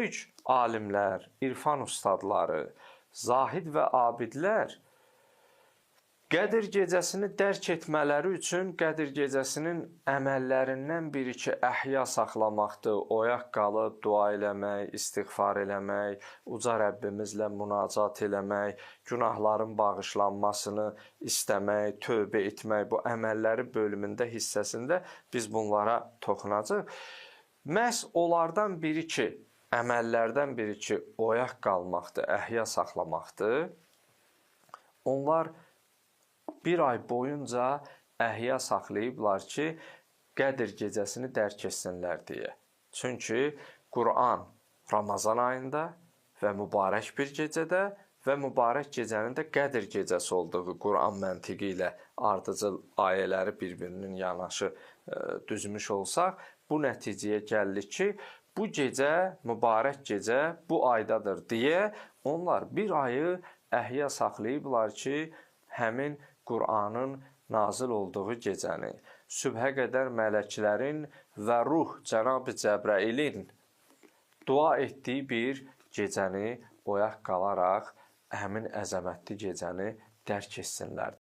Böyük alimlər, irfan ustadları, zahid və abidlər Qədir gecəsini dərk etmələri üçün Qədir gecəsinin əməllərindən biri ki, əhya saxlamaqdır, oyaq qalıb dua eləmək, istiğfar eləmək, uca Rəbbimizlə münacat eləmək, günahların bağışlanmasını istəmək, tövbə etmək, bu əməlləri bölümündə hissəsində biz bunlara toxunacağıq. Məhz onlardan biri ki, əməllərdən biri ki, oyaq qalmaqdır, əhya saxlamaqdır. Onlar bir ay boyunca əhya saxlayıblar ki, Qədir gecəsini dərk etsinlər deyə. Çünki Quran Ramazan ayında və mübarək bir gecədə və mübarək gecənin də Qədir gecəsi olduğu Quran məntiqi ilə ardıcıl ayələri bir-birinin yanaşı düzmüş olsaq, bu nəticəyə gəlirik ki, bu gecə, mübarək gecə bu aydadır deyə onlar bir ayı əhya saxlayıblar ki, həmin Qur'anın nazil olduğu gecəni, sübhə qədər mələklərin və ruh Cənab-ı Cəbrəilin dua etdiyi bir gecəni oyaq qalaraq həmin əzəmətli gecəni dərk etsinlər.